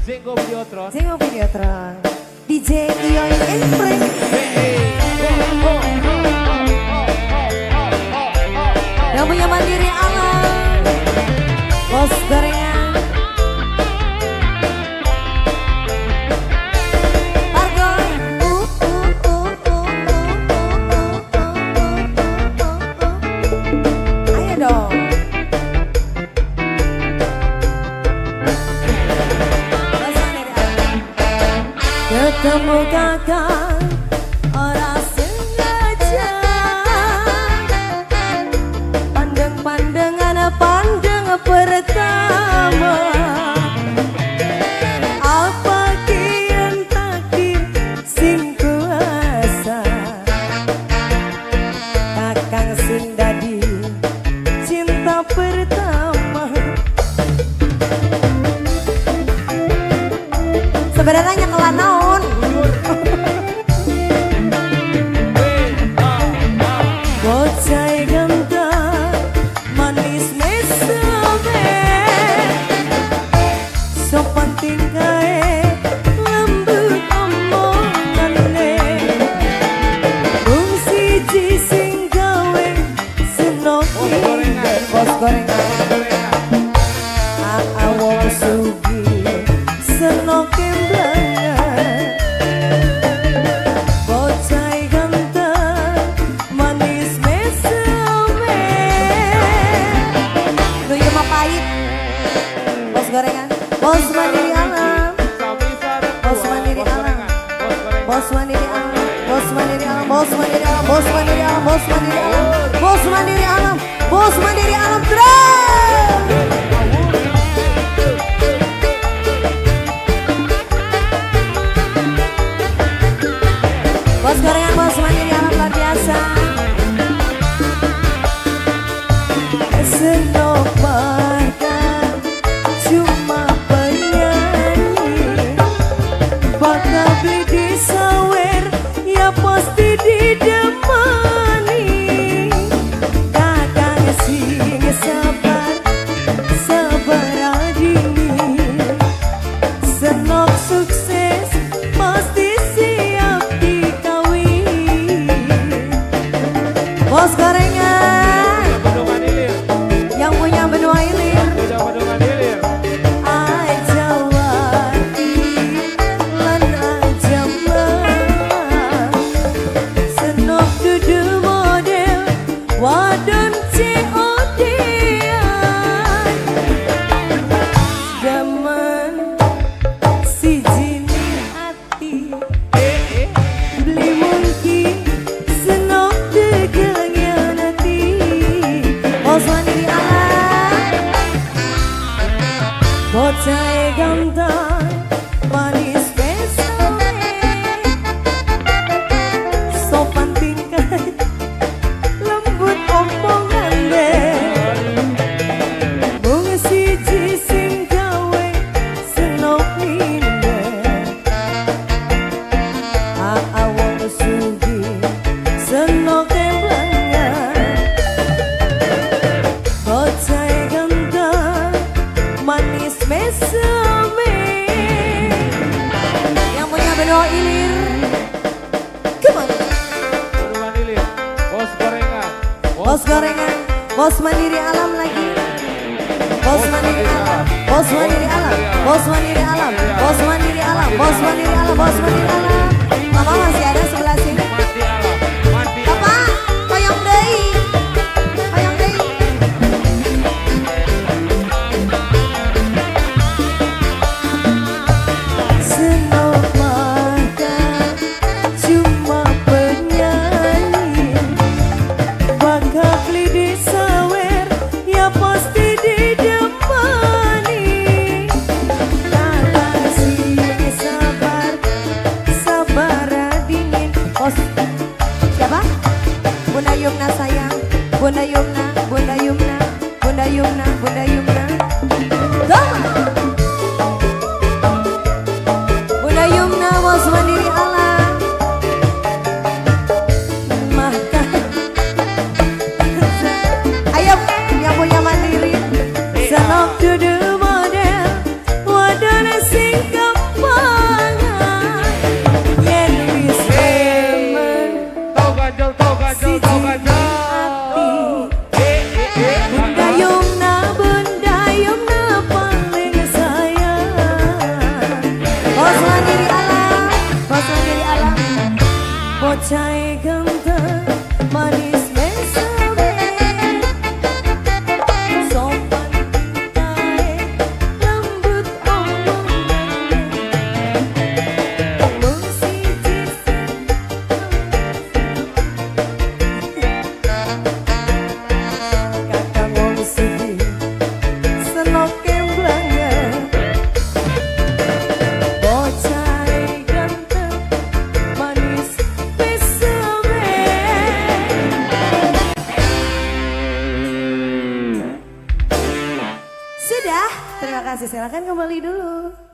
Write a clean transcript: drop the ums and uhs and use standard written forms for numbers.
Jenggo Videotron. Jenggo Videotron. DJ Iyoy and Frank. Yang punya Mandiri Alam. Bos gorengan. Ketemu kakak ora sengaja, pandeng-pandengan pandeng pertama. Apa kian takdir sing kuasa, kakang sing dadi cinta pertama. Sebenarnya nyekelan naon? Bocah ganteng manis mesame, sopan tingkae lembut omongane, mung siji sing gawe seneng bos gorengan. Wong sugih seneng kemblangan, bocah ganteng manis mesame. Lu ieu mah pahit. Bos gorengan, bos mandiri alam, bos mandiri alam, bos mandiri alam, bos mandiri alam, bos mandiri alam, bos mandiri alam, bos mandiri alam, bos mandiri alam, bos mandiri alam terus. Bos gorengan, bos mandiri alam luar biasa. Senok makan cuma penyanyi, bakal beli disawer ya pasti didemani. Kakang sing sabar sabar adini, senok sukses pasti siap dikawin. Bos gorengan yang punya benua ilir, aja wati lan aja malang, senok dudu model wadon COD-an. Zaman siji ati beli mungkin senok tegelnya nanti. Bos mandiri alam, bocah ganteng manis mesame, sopan tingkah lembut omongane, mung siji sing gawe senok minder. Aa wong sugih senok kemblangan, bocah ganteng manis mesame. Yang punya benua ilir, come on. Benua ilir, bos gorengan, bos gorengan, bos mandiri alam lagi. Bos mandiri alam, bos mandiri alam, bos mandiri alam, bos mandiri alam, bos mandiri alam, bos mandiri alam. Mama masih ada sebelah sini. Bapak, koyong deui, koyong deui. Senok makan cuma penyanyi, bakal beli disawer ya pasti didemani. Kakang sing sabar sabar adini, Silakan kembali dulu.